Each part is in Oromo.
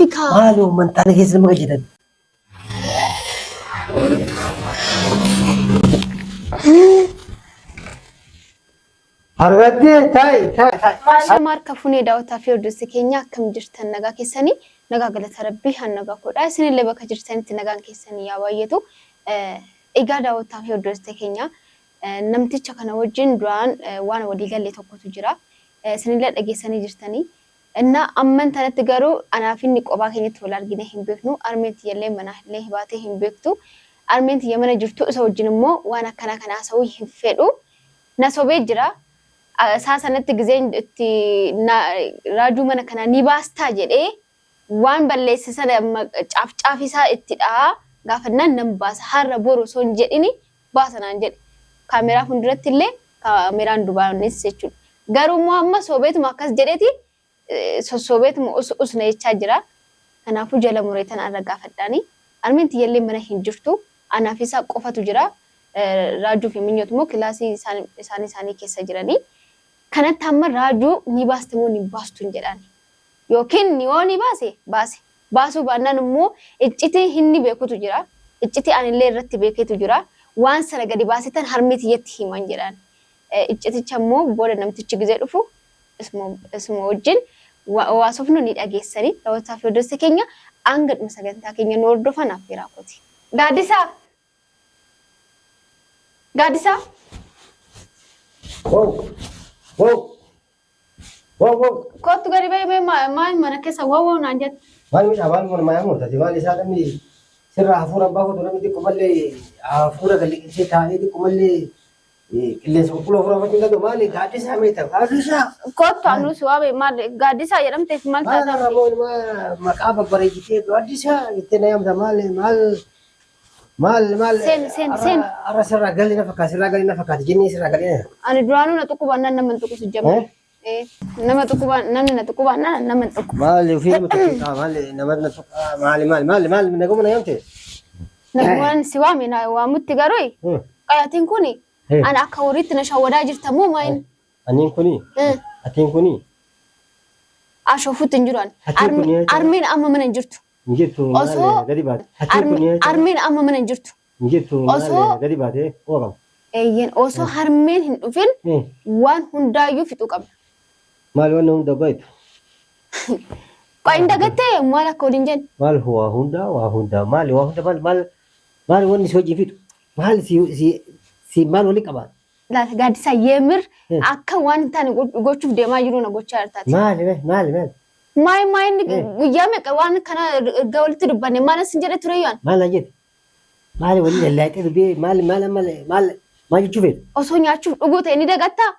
Deemi kaa. Maaloo mantaana keessa nama galchitan. Argattee taa'i taa'i taa'i. Ashama harka funee daawwataa fi hordoftoota keenya akkam jirtan nagaa keessanii nagaa galata rabbii han nagaa koodha isinillee bakka jirtanitti nagaan keessanii yaa baay'atu. Egaa daawwataa fi hordoftoota keenya namticha kana wajjin duraan waan walii galle tokkotu jira. Isinillee dhageessanii jirtanii. Innaa amman tanatti garuu anaaf inni qophaa keenyatti wal arginee hin beeknu. Harmeen tiyyallee manaa illee baatee hin beektu. Harmeen tiyya mana jirtu isa wajjin immoo waan akkanaa kana haasa'uu hin fedhu. Na sobee jira. Isaa sanatti gizeen itti raajuu mana kanaa ni baastaa jedhee waan balleesse sana caaf caaf isaa itti dha'aa gaafannaan nan baasa har'a boru osoo hin jedhini baasa naan jedhe. Kaameraa fuulduratti illee kaameraan dubaanis jechuudha. Garuu immoo amma soobeetuma akkas jedheeti sossoobeetuma us us na jechaa jira. Kanaafuu jala muree tana irra gaafadhaani. Harmeen tiyyallee mana hin jirtu. Anaaf isaa qofatu jira. Raajuu fi Minyoot immoo kilaasii isaanii isaanii keessa jiranii. Kanatti amma Raajuu ni baaste moo ni baastu hin jedhaani. Yookiin yoo ni baase baase. Baasuu baannaan immoo iccitii hinni beekutu jira. Iccitii anillee irratti beeketu jira. Waan sana gadi baasetan harmee tiyyatti himan jedhaan. Icciticha immoo booda namtichi gizee dhufu isuma wajjin waasofnu ni dhageessanii. Daawwattoota fi hordoftoota keenya hanga dhuma sagantaa keenya nu hordofan affeeraa kooti. Gaaddisaa! Gaaddisaa! Wow! Wow! Wow wow! Kottu gadi bahi mee maal mana keessa wow wow naan jette. Maal miidhaa maal mana maayaa mootati maal isaa namni sirraa hafuura hin baafatu namni xiqqoomallee hafuura gad liqimsee taa'ee xiqqoomallee qilleensa qulqulluu hafuura baafachuu hin danda'u maali gaaddisaa meeta gaaddisaa. Kottu anuu si waame maal gaaddisaa jedhamteef maal Maal taata? irra moo maqaa babbareechitee gaaddisaa jettee na yaamta maal maal maal maal. Seen seen seen. Arra sirraa galii na fakkaata sirraa galii na fakkaata jennee sirraa galii na. Ani duraanuu na tuquu baannaan nama hin tuqu si jamma. Nama tuquu namni na tuquu baannaan nama hin tuqu. Maali ofii nama tuqaa maali nama na tuqaa maali maali maali maali naguma na yaamte. Nagumaan si waame na waamutti garuu qayatiin kuni ana akka horiitti na shawwadaa jirta moo maayin? Aniin kuni atiin kuni. Ashoofutti hin jiru ani. Atiin kuni Armeen amma mana hin jirtu. Hin jirtu Osoo gadi baate. Atiin kuni armeen amma mana hin jirtu. Hin jirtu Osoo gadi baate quba qaba. Eeyyeen osoo harmeen hin dhufin waan hundaayyuu fixuu qabna. Maali wanni hunda goitu? Qoy hin dagattee maal akka waliin jenne? Maal waa hunda waa hunda maali waa hunda maal maal maal wanni si hojii fixu? Maal si si si maal wali qaba? Laata gaaddisaa yeemir akka waan hin taane gochuuf deemaa jiru na gochaa jirtaati. Maali maali maali? Maay maay inni guyyaa meeqa waan kana erga walitti dubbanne maal sin jedhe ture yoon? Maal naan jette? Maali walii lallaaqee dubee maal maal amma maal maal jechuu feete? Osoo nyaachuuf dhuguu ta'e ni dagattaa?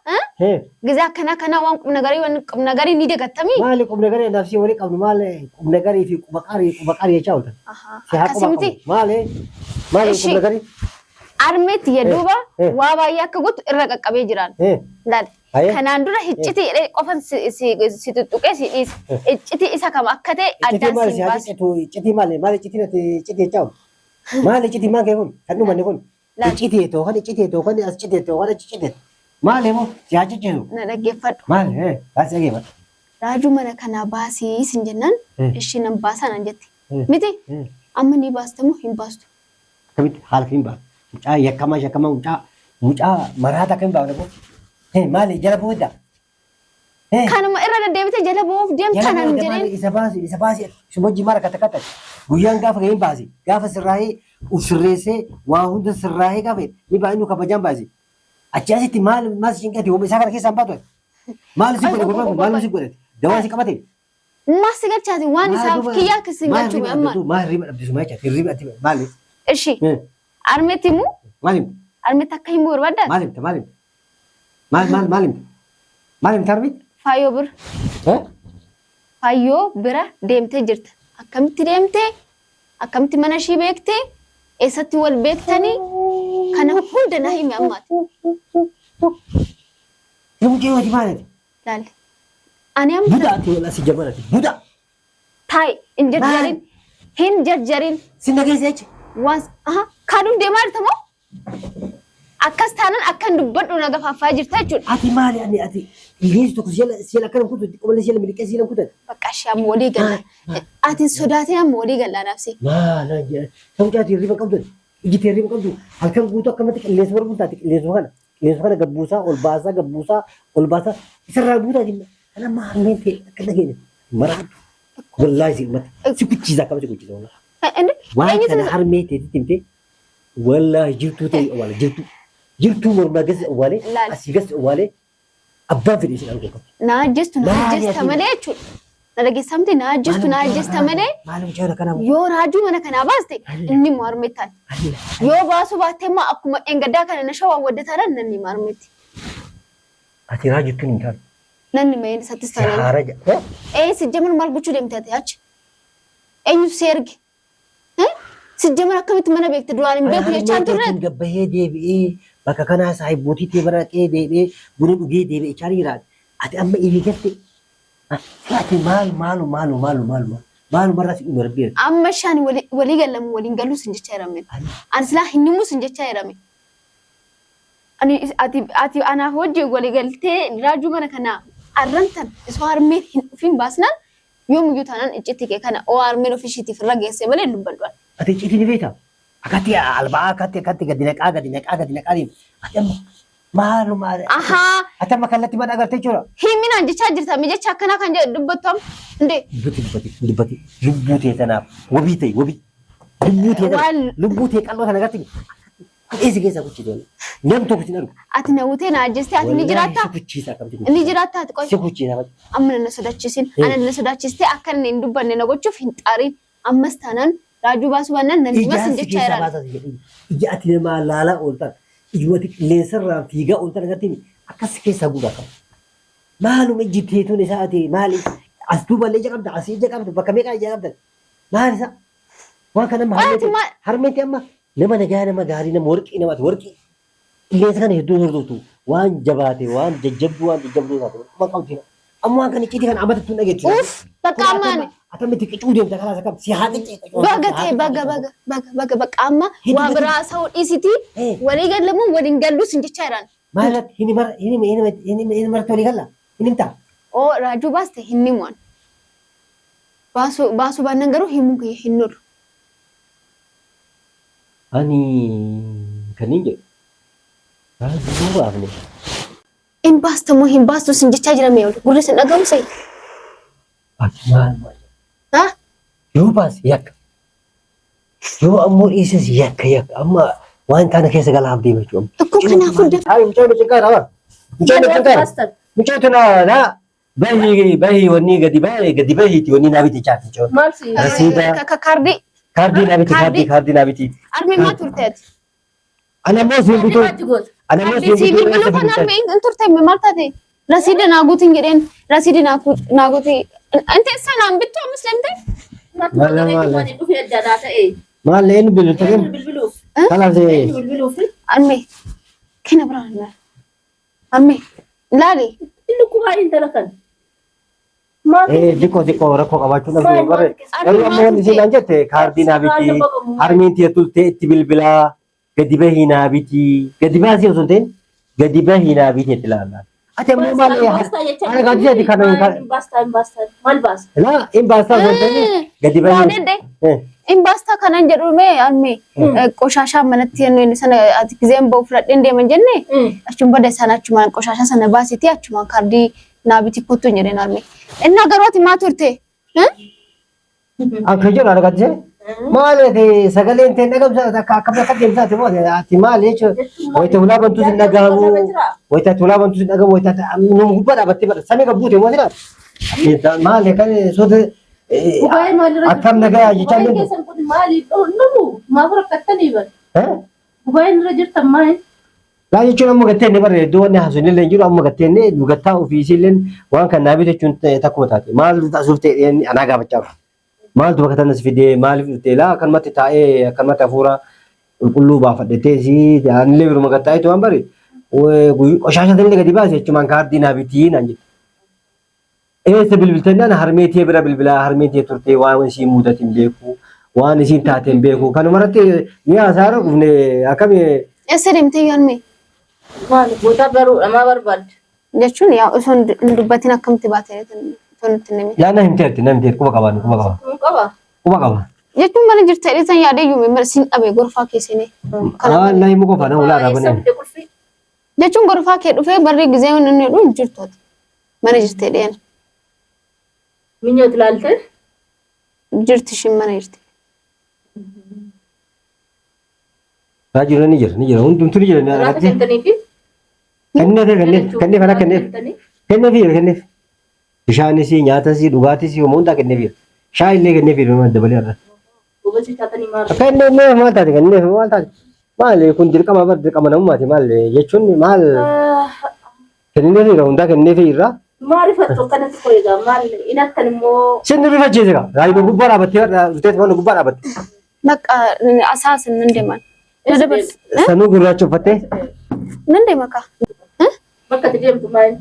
Gizee akkanaa kanaa waan qubnagarii waan qubnagarii ni dagattamii? Maali qubnagarii anaaf si walii qabnu maal qubnagarii fi quba qarii quba qarii jechaa ooltan. Si haa Akkasii quba miti. qabu. Maali maali Ishi. qubnagarii? Armee tiyya duuba waa baay'ee akka gootu irra qaqqabee jiraan. Laal. Ayee. Kanaan dura hiccitii jedhee qofan si si si tuttuqee si dhiise. Iccitii isa kam akka ta'e Iccitii addaan maali siin si haa baase. ciccitu iccitii maali maali iccitii natti iccitii jechaa ooltu. Maali iccitii maal kee kun kan dhumanne kun. Laal. Iccitii too kan iccitii too kan as iccitii too kan achi iccitii. Maali moo si haa ciccitu. Na dhaggeeffadhu. Maali baasii dhageeffadhu. Raajuu mana kanaa baasii sin jennaan ishii nan baasaa naan jette. Miti amma ni baasta moo hin baastu? Akkamitti haala kamiin baafna? Mucaa yakkamaa shakkamaa mucaa mucaa maraata akkamiin baafna boo? Hee maali jala booda? Hee Kanuma irra deddeebitee jala ba'uuf deemta jala naan booda jedheen. maali isa baasi isa baasi isuma wajjin maal akkata akkata guyyaan gaafa ga'een baasi gaafa sirraa'ee uf sirreessee waa hunda sirraa'ee gaafa jedhe ni baa inni kabajaan baasi. Achi asitti maal maal si cinqati isaa kana keessaan baatu maal si godhe gurbaan kun maal si godhate dawaa si qabate Maal si galchaati waan isaaf kiyyaa akka si Maal galchume hirriba amma. dhabdu maal hirriba dhabdu suma jecha hirriba ati maali Ishi armetti himu maal himta armetti akka himuu barbaaddaati. maal himta maal himta maal maal maal himta maal himta harmitti Faayoo bira faayoo bira deemtee jirta. Akkamitti deemtee? Akkamitti mana ishii beektee? Eessatti wal beektanii? Kana hunda na himi ammaati. Namni wati maalati Laali. Ani amma buda ati wal asii jabanati buda taa'i hin jarjarin. Hin jarjarin. sin dhageesse jecha Waan aha kaaduuf deemaa jirta moo? Akkas taanaan akkan dubbadhu na gafaaffaa jirta jechuudha. Ati maali ani ati qilleensi tokko si jala si jala akkana kutu xiqqoo si jala miliqee si jala kutan. Bakka ishee amma walii galla. Ati hin sodaatin amma walii galla naafsi. Maala jedha. Samcaati hirriba qabdu. Iji tee hirriba qabdu. Halkan guutuu akkamatti qilleensa barbuun taate qilleensuma kana. Qilleensuma kana gabbuusaa ol baasaa gabbuusaa ol baasaa isarraa buutaa jenna. Kana amma harmeen tee akka dhageene maraatu. Wallaahi si ummata si kuchiisa akkam si kuchiisa wallaahi. Waan Eenyutu kana harmee teetitti himtee wallaahi jirtuu ta'e awwaala jirtuu. Jirtuu mormaa gasi awwaalee Laal. asii gasi awwaalee abbaan fedhe isin arguu qabu. Na ajjeestu na Maali ajjeesta ati? malee jechuudha. Na dhageessamte na ajjeestu na ajjeesta malee Maali mucaan akkanaa? yoo raajuu mana kanaa baaste inni immoo harmeetti taana. Yoo baasuu baatte immoo akkuma dheengaddaa kana na shawaan wadda taanaan nanni immoo harmeetti. Ati raajuttuun hin taatu. Nanni mee isattis Si taanaan. haara jedha. Ee sijjaman maal gochuu deemte ati achi? Eenyutu si erge? Sijjaman akkamitti mana beekte duraan hin beeku jechaan turre? Harmee gabbahee deebi'ee bakka kanaa saahibbootii tee bira dhaqee deebi'ee buna dhugee deebi'ee caalii jiraate. Ati amma ilii galte. Ati maal maalu maalu maalu maalu maalumarraa si dhume rabbi. Amma shaan walii gallamu waliin galuu sin jechaa jirame. Ani silaa hin himuu sin jechaa jirame. Ani ati ati anaaf wajjin walii galtee raajuu mana kanaa arrantan osoo harmeen hin dhufin baasnaan yoomiyyuu taanaan iccitti kee kana oo harmeen ofii ishiitiif irra geesse malee hin dubbadhu ani. Ati iccitii ni beektaa? Akkatti alba'aa akkatti akkatti gadi naqaa gadi naqaa gadi naqaa deema. Ati amma maaluma Ahaa ati amma kallattii mana agartee jechuudha. himinaan jechaa jirta mi jecha akkanaa kan jedhu dubbattu amma indee Dubbati dubbati dubbati lubbuu tee tanaaf wabii ta'e wabii lubbuu tee tana Waan- lubbuu tee qal'oo tana agartee Ku'eesi keessaa kuchiisa. Nam tokko sin argu. Ati na wutee na ajjeestee ati ni jiraattaa? Si kuchiisa akkamti Ni jiraattaa ati qoy? Si kuchiisa. Amma na sodaachisin. Ana na sodaachistee akka inni hin dubbanne na gochuuf hin xaarin. Ammas taanaan raajuu baasuu baannaan nan himas Ijaan hin si jechaa keessaa jiraan. baasaa si jedhee. Ija ati namaa laalaa ooltan. Ijumati qilleensarraan fiigaa ooltan agartee akkas si keessaa guuraa qaba. Maaluma ijji teetuun isaa ati maali? As duuballee ija qabda, asii ija qabda, bakka meeqaa ija qabda. Maal isaa? Waan kana amma Waanti harmeetti maal- harmeetti amma nama nagaa nama gaarii nama warqii namaati warqii. Qilleensa kana hedduu hordoftu waan jabaate waan jajjabduu waan jajjabduu taate kuma qabdi. Amma waan kana icciitii kana amata tun dhageetti. Uff bakka amma ani Atamitti itti qicuu deemta kalaas akkam si haa qiccee. baga ta'e baga baga baga baga bakka amma Hedduu waa gadi- biraa sa'uu dhiisitii Eh. walii gallamuun waliin gallus hin jechaa jiraan. Maalirratti hin mara hin hin hin hin marti walii galla hin himtaa. Oo raajuu baaste hin himuan. Baasuu baasuu baannaan garuu himuun kiyya hin oolu. Ani kan hin jedhu raajuu baafne. Hin baasta moo hin baastu sin jechaa jira mee ol gurri sin dhagahu sa'i. Ati maal maal Ha? yoo baase yakka yoo ammoo dhiises yakka yakka amma waan taana keessa galaaf deema jechuudha. Tokko kanaafuu dafa. Ay mucaan mucaan kaara mucaan mucaan kaara mucaan tuna na bahi bahi wanni gadi bahi gadi bahiiti wanni naa biti chaati jechuudha. Maal si? Rasiida Kaardii kaardii naa biti kaardii kaardii naa biti. armee maa turte ati? Ana ammoo siin bituu Maal goota? ana ammoo Kaardii siin si bituu bilbiluu kan armee hin turte maal taate? Rasiida naa guutiin jedheen rasiida naa guutii. Inti isa naan bittu ammas deemte? Maal, maal. Waan dhufee adda addaa ta'e. Maal eenyu bilbilta Eenyu bilbiluuf? kalaaf Eenyu bilbiluuf? Armee kena biraan armee laali. Inni kubaa intala kan. Maal? Xiqqoo xiqqoo rakkoo qabaachuu Maal dhabdu maal bare garuu amma wanti isiin naan jette kaardii naa biti harmeen tiyya tultee itti bilbilaa gadi bahii naa biti gadi baasii osoo hin ta'in gadi bahii naa biti itti ilaalla. Ati ammoo maal haala gaaddisa ati kan Baastaa hin baastaa maal baasa? laa hin baastaa osoo hin ta'in gadi bahii. Waadedde. In baastaa kanan jedhu mee armee qoshashaa manatti jennu sana ati gizeen ba'u fudhadheen deeman jenne achuun bada isaan achumaan qoshashaa sana baasiti achumaan kaardii naa biti kottu hin jedheen armee. Innaa garuu ati maa turte? Akka jedhu haala gaaddisa. Maal ati sagaleen ta'e dhagamsa akka akka akka deemsaati moo ati maal jechuudha wayita ulaa bantuus hin dhagahamu wayita ulaa bantuus hin dhagahamu wayita nu gubbaa dhaabattee bara samii gabbuute moo jira maal kan soota Gubaa'ee maalirra akkam nagaa jechaa Gubaa'een deemtu. keessan kun maaliif dhumu? Maaf rakkattanii bara? Gubaa'een irra jirtan maali? Laa jechuun amma gattee inni bara iddoo wanni haasofni illee hin jiru amma gattee inni dhugattaa ofiisii illee waan kan naa bitu jechuun takkuma taate maal taasisuuf ta'e anaa gaafachaa jiru. Maaltu bakka tanas fidee maaliif dhuftee laa akkanumatti taa'ee akkanumatti hafuura qulqulluu baafadhetee si anillee biruma gattaa'eetu waan bari qoshaasha illee gadi baase jechuun kaardii naa bitii naan jette. Eessa bilbiltannaan harmee tee bira bilbilaa harmee tee turtee waan isiin mudate hin beeku waan isiin taate hin beeku kanumarratti mi'a hasaara dhufne akkami Eessa deemtee yoo armee? Maali goota baruudha maa barbaadde? Jechuun yaa osoo hin dubbatin akkamitti baate osoo nutti hin himin. Yaa na himteerti na himteerti quba qabaan quba qaba. Kun qaba. Quba qaba. Jechuun mana jirta jedhee san yaadee yuume mara sin dhabe gorfaa kee seenee. Kana Ah, na himu qofa na ulaa Eessa dhaabanii. fidde qulfii? Jechuun gorfaa kee dhufee barri gizee inni jedhu hin jirtu ati. Mana jirta jedheen Minyoot ilaalte? jirti ishiin mana jirti. Raajuun ni jira ni jira hundumtuu ni jira ni Raata argatti. kentaniifi? Kenneef kenneef kenneef ana kenneef kenneef jira kenneef. Bishaanis nyaatas dhugaatis yommuu hundaa kenneef jira. Shaayii illee kenneef jira maal dabalee irra. Gobasii taatanii maal? Akka inni inni maal taate kenneef maal taate. Maal kun dirqama bar dirqama namummaati maal jechuun maal kenneef jira hundaa kenneef jira. Maaliif hattu akkanatti qoyegaa maal in akkan immoo Sin rifachiise kaa raayidoo gubbaa dhaabattee dhufteet mana gubbaa dhaabatte. Bakka asaasin nan deeman. Na dabarsi. Sanuu gurraacha uffattee. Nan deema kaa. bakka itti deemtu maal?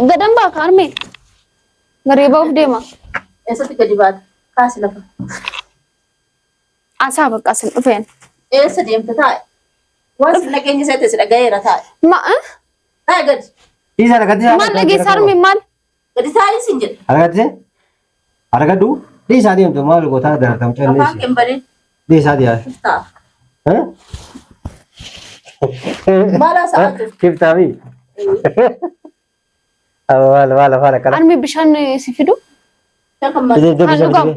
Gadan baa kaa armee. Garee ba'uuf deema. Eessatti gadi baata? Kaasi lafa. Asaa bakka asin dhufeen. Eessa deemta taa'e? Waan si nageenya isaa si dhagayeera taa'e. Ma Taa'e gadi. Dhiisa argattee. maal dhageessa armee maal? Gadi taa'ee sin jedha. Argattee? Argadhu. Dhiisaa deemtu maal gootaa darartamu Afaan calleessi. kee hin banin. Dhiisaa deemaa. Ta'a. Maal haasa'aa jirtu? Kiftaami. Maal maal maal akkana. Armee bishaan si fidu? Kan maal? Fidee fidee bishaan Kan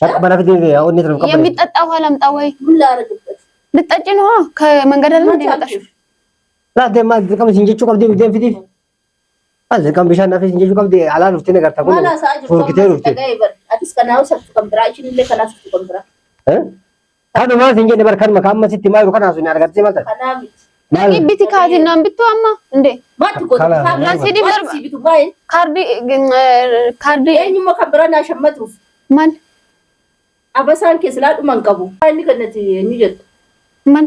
fidee. Mana fidee onni tunu qabane. የሚጠጣ ውሃ ላምጣ ወይ? ምን ላደርግበት? ልጠጪ ነው ከመንገድ አይደል እንደ የመጣሽው? Laatee maal dirqama isin jechuu qabdee fidee fidiif. Maal dirqama bishaan naaf isin jechuu qabdee alaa dhuftee nagarta kun. Maal haasa'aa jirtu? Furkitee dhuftee. Dhaga'ee bar. Atis kanaa sartu kan biraa ishiin kanaa sartu kan biraa. Kanuma isin jenne bar kanuma kan amma sitti maal kana sun argattee maal taate? Kanaa miti. Maal biti kaatiin naan bittu amma እንዴ Maatti goota. Kana- Rasiidii Maatti si bitu baay'ee. ካርዲ ካርዲ Eenyummaa kan biraa naa shammatuuf. ማን Abasaan kee silaa dhuma hin qabu. Inni kanatti eenyu jettu. ማን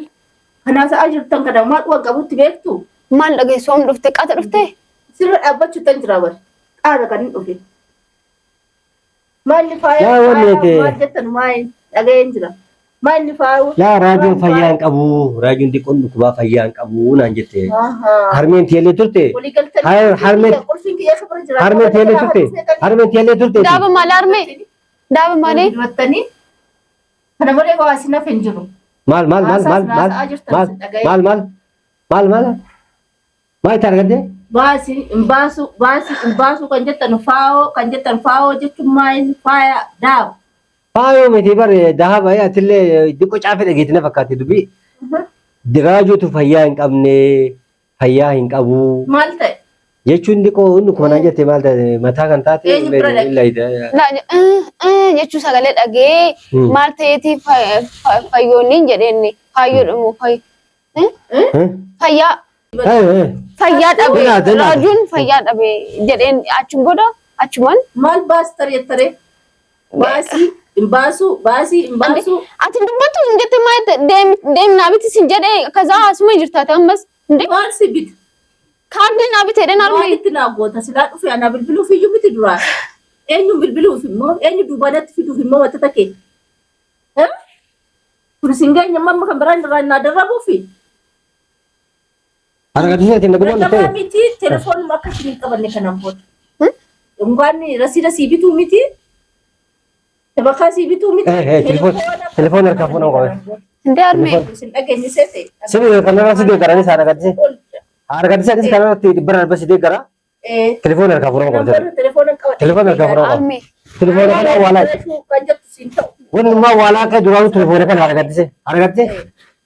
Kanaa sa'aa jirtan kana maal dhuma qabutti beektu? ማን dhageessu om dhufte qaata dhufte Sirra dhaabbachuu tan jira bar. Qaara kan hin dhufe. Maalli faaya Yaa wanni faaya ati- maal jettan maal dhaga'een jira. Maalli faayu. Laa raajuun fayyaa hin qabu raajuun xiqqoon dhukkubaa fayyaa hin qabu naan jette. Harmeen tiyallee turte. Walii galtanii. Harmeen- Qulfiin kiyya bira jira. Harmeen tiyallee turte. Harmeen tiyallee turte. daaba maali armee daaba maali Dibattanii. Kana malee hawaasni naaf hin jiru. Maal maal maal maal maal maal maal maal maal maal maal itti argatte? Baasii hin baasu baasii hin baasu kan jettan faayoo kan jettan faayoo jechuun maal faaya daaba. Faayoo miti bar dahaba atillee xiqqoo caafee dhageetti na fakkaate dubbii. Raajuutu fayyaa hin qabne fayyaa hin qabu Maal ta'e? jechuun xiqqoo inni kuma naan jette maal taate mataa kan taate Eenyu bira dhaqe? jechuu sagalee dhagee maal ta'eeti fayyoonni jedheenne faayyoodhamu fayyaa fayyaa dhabe Dena, dena. raajuun fayyaa dhabe jedheen achiin booda achumaan Maal baas taree taree? Baasii hin baasu baasii hin baasu. ati dubbattu hin jette maal deemnaa biti sin jedhee kazaa asuma jirtaate ammas እንዴ Maal si bita? kaardii naa bite jedheen armee Maalitti naa goota silaa dhufe anaa bilbiluuf iyyuu miti duraa. Eenyu bilbiluuf immoo eenyu duubanatti fiduuf immoo wanta takee. Kun isin geenye amma kan biraan irraa naa darrabuufi. Argattee ati nagumaan Rakkabaa dhuftee? miti telefoonuma akka isin hin qabanne kanaan booda. Dhugaan rasiida sii bituu miti. Tabakaa sii bituu miti. Telefoon harkaa fuudhan qabe. እንዴ armee Isin dhageenye seete. Sirrii kanarraa si deeggaranii isaa argattee? Argattee atis kanarratti dhibba darba si deeggara. Telefoon harkaa fuudhan qabe. Telefoona qaba. Telefoon harkaa fuudhan qabe. armee Telefoona kana waalaa. Kan jettu siin ta'u. Walumaa waalaa akka duraanuu telefoona kana argattee? Argattee?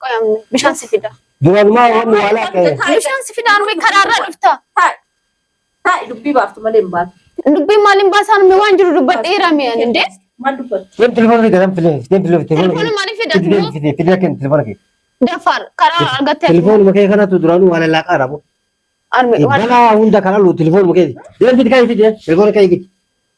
ቆይ armee bishaan si fida Duraanumaa wanni waalaa akka bishaan si fida armee karaarraa dhufta Taa'i. Taa'i dubbii baaftu malee hin baatu. dubbiin maaliin baasaa armee waan jiru dubbadheera mi'an እንዴ Maal dubbattu? Deem telefoona fide deem fide deem telefoona Telefoona maaliif fidatu? Fide fide fide kenni telefoona kee. dafaar karaa argattee Telefoonuma kee kanatu duraanuu waan laaqaa rabu. armee waan Balaa hunda kan alu telefoonuma kee. Deem fide kan fide telefoona kee gidi.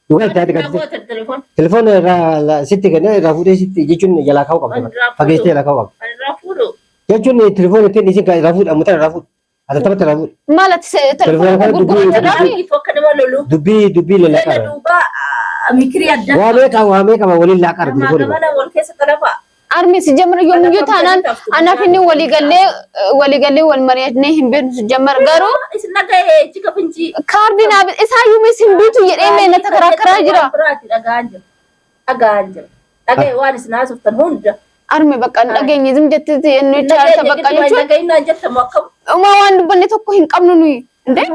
Dhugaa itti adda Namoota telefoona. Telefoona irraa sitti kennee irraa fuudhee sitti jechuun jalaa kaa'uu qabda. Fageessitee jalaa kaa'uu qabda. Kan irraa fuudhu. Jechuun telefoona ittiin isin kan irraa fuudhu ammoo irraa fuudhu. Atatamatti irraa fuudhu. maal ati telefoona Telefoona gurgurachuu dubbii- dhaabee Argitu akka nama lolu. Dubbii dubbii Seena lallaqaa. duuba mikirii adda. Waa meeqa waa meeqa waliin laaqaa Namaa telefoona. gamana wal keessa talafaa. Armi si jammar yoomiyyuu taanaan anaaf inni waliigallee waliigallee wal mari'annee hin beeknu si jammar garuu Isin dhaga'ee jika finci. kaardii naa isaa yuumee sin bitu jedhee mee na takaraakaraa jira. Biraati dhaga'aan jira. Dhaga'aan jira. Dhaga'ee waan isin haasoftan hunda. Armi bakka hin dhageenye zim jettee inni chaarta bakka jechuun Dhaga'inaan jettamu akkam. Uma waan dubbanne tokko hin qabnu nuyi. Indee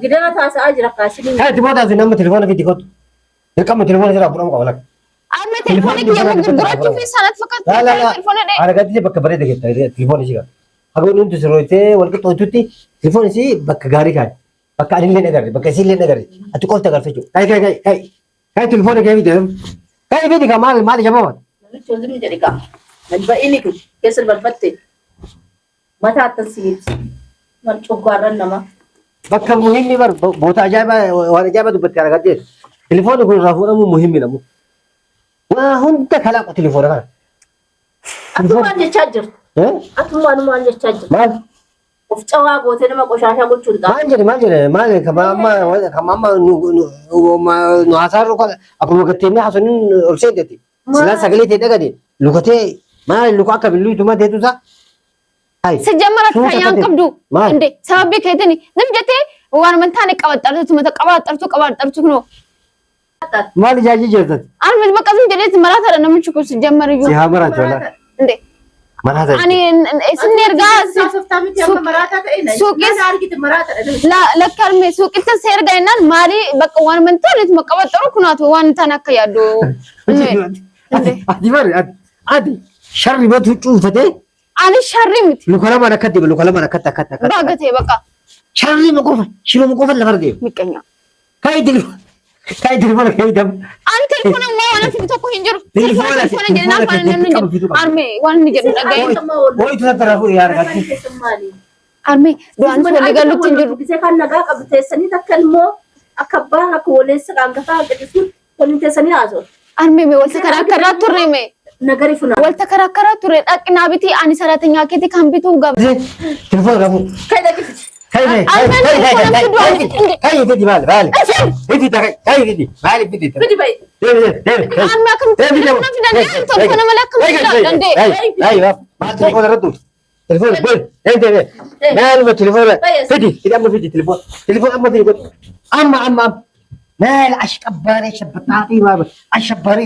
Gidana taasa'aa jira kaasini. Kan itti booda nama telefoona fidi kottu. Dirqama telefoona sirraa fuudhamu qaba lakka. Armi telefoona kiyya gurgurachuu fi sanatti fakkaatu Laa laa laa. telefoona dhee. Argatti bakka bareeda keetta telefoona ishii qaba. Haga inni hundi sirrootee wal qixxootutti telefoona ishii bakka gaarii kaa'e. Bakka ani illee agarre bakka isii illee agarre ati qofti agarta jechuudha. Kai kai kai kai kai telefoona kee fidi. Kai fidi ka maal maal jabaa Namichi hojii jedhe gaa. Ba'ini kun keessa balfatte. Mataa attan si ibsa. Mal coggaarran namaa. Bakka muhimmi bar boota ajaa'ibaa waan ajaa'ibaa dubbatte argatte. Telefoonni kun irraa fuudhamuu muhimmi namu. Waa hunda kalaaqu telefoona kana. Atumaan jechaa jirtu. Eh? Atumaan maal jechaa jirtu. Maal? Of cawaa gootee nama qoshaashaa gochuun ta'a. Maal jedhe maal jedhe maal kama amma kama amma nu nu nu haasa'arru kana akkuma gatteennee haasofni ol seenteti. Silaa sagalee ta'e dhagade lukatee maal luka akka billuutu mateetu isaa. Hai. Sijjamara Suuta fayyaan ta'e. qabdu. Maal? Inde sababii keetiin nam jettee waan amantaan qabaxxartu mata qabaxxartu qabaxxartu kunoo. Maal ijaajii jirtati? Armi bakka sun jedheetti maraataadha namichi kun sijjammar Si iyyuu. haa maraatu walaa. Inde Maraata. ani isin ergaa suuqis lakka arme suuqitti si ergaa jennaan maali bakka waan amantaan ittuma qabaxxaru kunaatu waan ta'an akka yaaddu. Ati ati bari ati ati sharri batu cuunfatee Ani sharri miti. luka lamaan akkatti deema luka lamaan akkatti akkatti akkatti. Baaga ta'e bakka Sharri ma qofa shiroo ma qofa lafarra deema. miqqanya. Kai telefoona kai telefoona kai dam. Ani telefoona immoo waan asiif tokko hin jiru. Telefoona Telefoona telefoona jedhee naaf waan namni qabu jedhu. Arme waan inni jedhu dhaga'e. Wayitu tattara fuudhi yaa argatti. Arme duraan walii galuutti hin jiru. Gisee kan nagaa qabdu teessanii takka immoo akka abbaa akka waleessa hangafaa akka dhisuun waliin teessanii haasa'u. Arme mee walta karaa karaa turre mee. Nagari funaa. Walta karaa karaa turre dhaqnaa biti ani saraatanyaa keetii kan bituu gaba. Telefoona qabu. Kai dhaqifti. Kai kai kai kai kai kai kai fidi maal maal. Fidi kai kai fidi maal fidi. Fidi bayi. Deemi deemi. Arme akkamitti telefoona fidanii telefoona malee akkamitti danda'e. Ay maal telefoona irratti telefoona bol deemi deemi. Maal telefoona fidi fidi amma fidi telefoona telefoona amma fidi amma amma amma. Maal ashqabbaaree shabbaxaaxii maal ashqabbaaree.